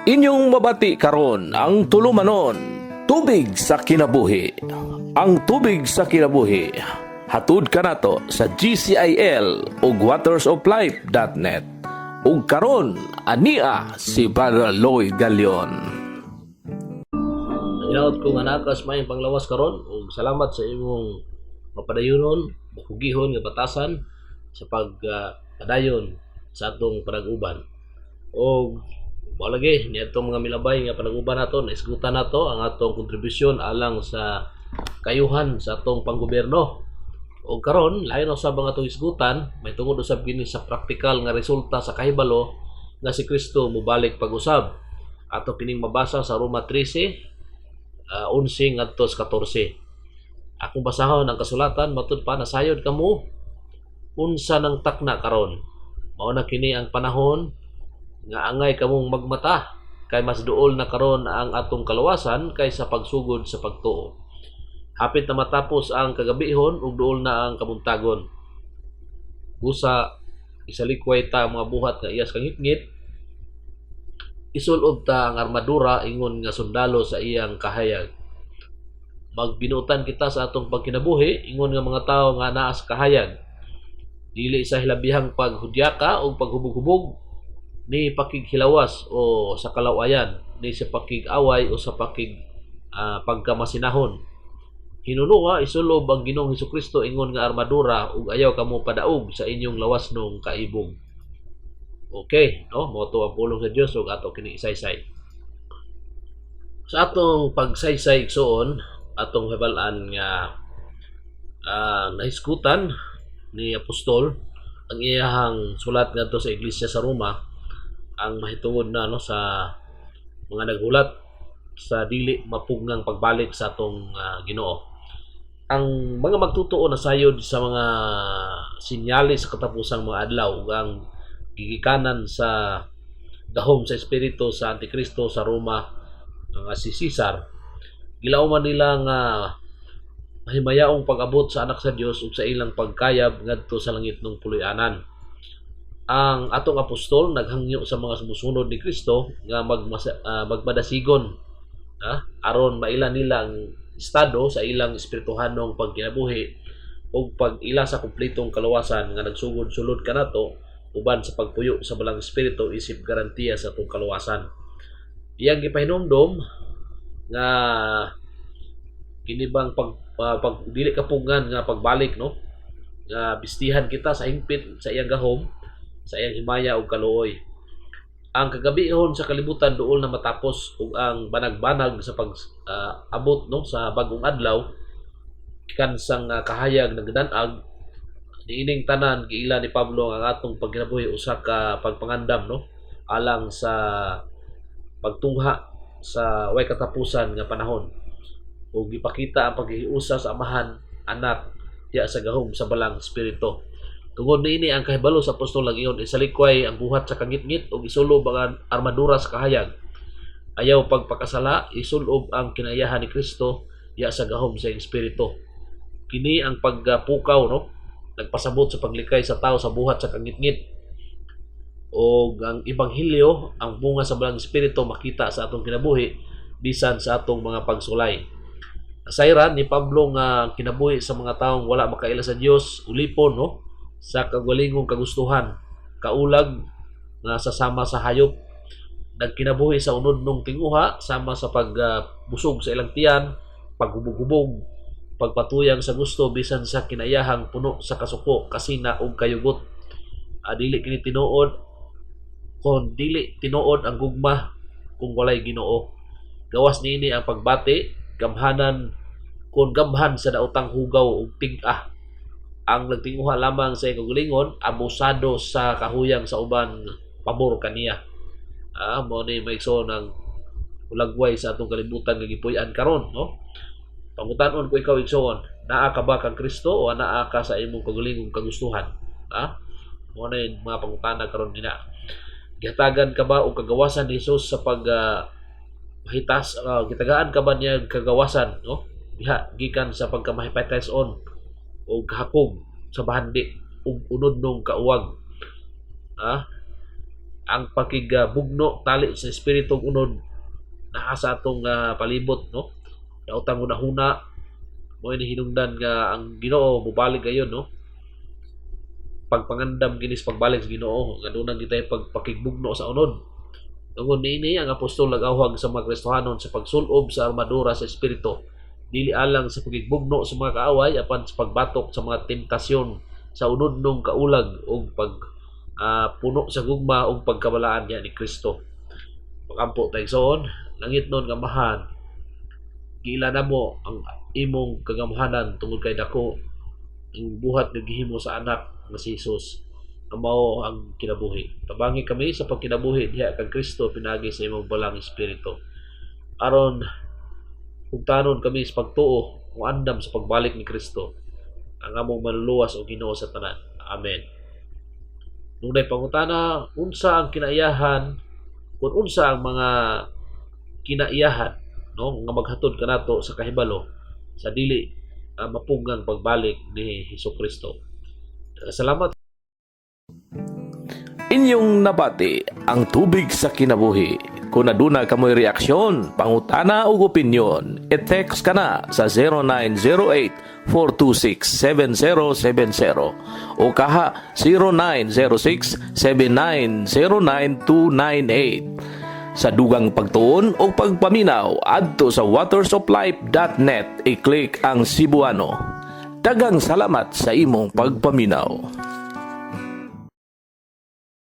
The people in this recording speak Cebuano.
Inyong mabati karon ang tulumanon, Tubig sa Kinabuhi. Ang Tubig sa Kinabuhi hatud kanato sa GCIL ug watersoflife.net. Ug karon ania si Brother Lloyd Galion. Hinaot ko nga naa kas maayong panglawas karon ug salamat sa imong mapadayunon, makugihon nga batasan sa pagpadayon sa atong panag-uban. Og mao lagi niadtong mga milabay nga panag-uban nato, naisgutan nato ang atong kontribusyon alang sa kayuhan sa atong panggobyerno. Og karon lain usab ang atong isgutan, may tungod usab kini sa praktikal nga resulta sa kahibalo nga si Kristo mobalik pag-usab. Ato kining mabasa sa Roma 13, 11 ngadto sa 14. Akong basahon ang kasulatan. Matud pa, nasayod kamo unsa nang takna karon. Mao na kini ang panahon nga angay kamong magmata kay mas duol na karon ang atong kaluwasan kaysa pagsugod sa pagtuo. Hapit na matapos ang kagabihon ug duol na ang kabuntagon. Busa isalikway ta ang mga buhat nga iya sa kangitngit, isulob ta ang armadura ingon nga sundalo sa iyang kahayag. Magbinuotan kita sa atong pagkinabuhi ingon nga mga tawo nga naa sa kahayag. Dili sa hilabihang paghudyaka o paghubog-hubog ni pakighilawas o sa kalawayan, ni sa pakig-away o sa pagkamasinahon. Hinunua isulob ang Ginoong Hesukristo ingon nga armadura ug ayaw kamo padaog sa inyong lawasnong kaibog. Okay, no? Mao to ang pulong sa Dios ug ato kini isaysay. Sa atong pagsaysay, igsuon, atong hibal-an nga nahisgutan ni apostol ang iyahang sulat ngadto sa iglesia sa Roma ang mahitungod na, no, sa mga naghulat sa dili mapugngang pagbalik sa atong Ginoo. Ang mga magtutoo nasayod sa mga sinyalis sa katapusang mga adlaw ug ang gigikanan sa gahom sa espiritu sa Antikristo sa Roma nga si Caesar. Gilauman nila nga mahimayaong pag-abot sa anak sa Dios ug sa ilang pagkayab ngadto sa langitnong puloy-anan. Ang atong apostol naghangyo sa mga sumusunod ni Kristo nga magmadasigon aron maila nila ang estado sa ilang espirituhanong pagkinabuhi ug pag-ila sa kumpletong kaluwasan nga nagsugod sulod kanato uban sa pagpuyo sa Balang Espiritu isip garantiya sa atong kaluwasan. Iyang gipahinumdom nga kini bang pag dili kapugngan nga pagbalik, no, nga bistihan kita sa hingpit sa iyang gahom, sa iyang himaya ug kaluoy. Ang kagabihon sa kalibutan duol na matapos ug ang banag-banag sa pag abot, no, sa bag-ong adlaw gikan sang kahayag nagdan-ag. Niining tanan, giila ni Pablo ang atong pagkinabuhi usa ka pagpangandam, no, alang sa pagtungha sa way katapusan nga panahon ug gipakita ang paghiusa sa Amahan, Anak diya sa gahom sa Balang Espiritu. Tungod niini, ang kahibalo sa apostol nag-ingon, isalikway ang buhat sa kangitngit ug isulob ang armadura sa kahayag. Ayaw pagpakasala, isulob ang kinayahan ni Kristo diya sa gahom sa iyang espiritu. Kini ang pagpukaw, no, nagpasabot sa paglikay sa tao sa buhat sa kangitngit o ang ebanghelyo, ang bunga sa Balang Espiritu makita sa atong kinabuhi bisan sa atong mga pagsulay. Nasayran ni Pablo nga kinabuhi sa mga taong wala makaila sa Dios, ulipon, no, sa kagalingong kagustuhan, kaulag nga sasama sa hayop, nagkinabuhi sa unodnong tinguha sama sa pagbusog sa ilang tiyan, paghubog-hubog, pagpatuyang sa gusto bisan sa kinayahang puno sa kasuko, kasina ug kayugot. Dili kini tinuod kon dili tinuod ang gugma kung walay Ginoo. Gawas niini ang pagbati, gamhanan kon gamhan sa daotang hugaw ug ting-a. Ang nagtinguha lamang sa iyang kaugalingon, abusado sa kahuyang sa uban pabor kaniya. Mao ni, mga igsoon, ang hulagway sa atong kalibutan nga gipuy-an karon, no? Pangutan-on ko ikaw, igsoon, naa ka ba kang Kristo o naa ka sa imong kaugalingong kagustuhan? Mao na yung mga pangutana karon nina. Gihatagan ka ba og kagawasan ni Jesus sa pag mahitas, gitagaan ka ba niya kagawasan, no? Diha gikan sa pagkamahipatay-on o kahakog sa bahandi ug unod nung kauwag. Ang pakigbugno tali sa espiritu ug unod naa sa atong palibot, no? Daotang hunahuna mo ini hinungdan nga ang Ginoo mobalik gayon, no? Pagpangandam kini sa pagbalik sa Ginoo nga duna gitay pagpakigbugno sa unod. Tungod niini, ang apostol nag-awhag sa mga Kristohanon sa pagsulob sa armadura sa espiritu, dili alang sa pakigbugno sa mga kaaway apan sa pagbatok sa mga tentasyon sa unodnong kaulag ug pag puno sa gugma ug pagkabalaan niya ni Kristo. Magampo ta, igsoon. Langitnon nga Amahan, giila namo ang imong kagamhanan tungod kay dako ang buhat nga gihimo sa anak nga si Jesus nga mao ang kinabuhi. Tabangi kami sa pagkinabuhi diha kang Kristo pinaagi sa imong Balaang Espiritu. Aron hugtanon kami sa pagtuo ug andam sa pagbalik ni Kristo, ang among Manluluwas o Ginoo sa tanan. Amen. Dunay pangutana, unsa ang kinaiyahan, kung unsa ang mga kinaiyahan, no, nga maghatod kanato sa kahibalo sa dili mapunggang pagbalik ni Hesus Kristo? Salamat. Inyong nabati ang Tubig sa Kinabuhi. Kung aduna kamoy reaksyon, pangutana ug opinyon, i-text kana sa 0908-426-7070 o kaha 0906-7909298. Sa dugang pagtuon o pagpaminaw, adto sa watersoflife.net, i-click ang Cebuano. Daghang salamat sa imong pagpaminaw.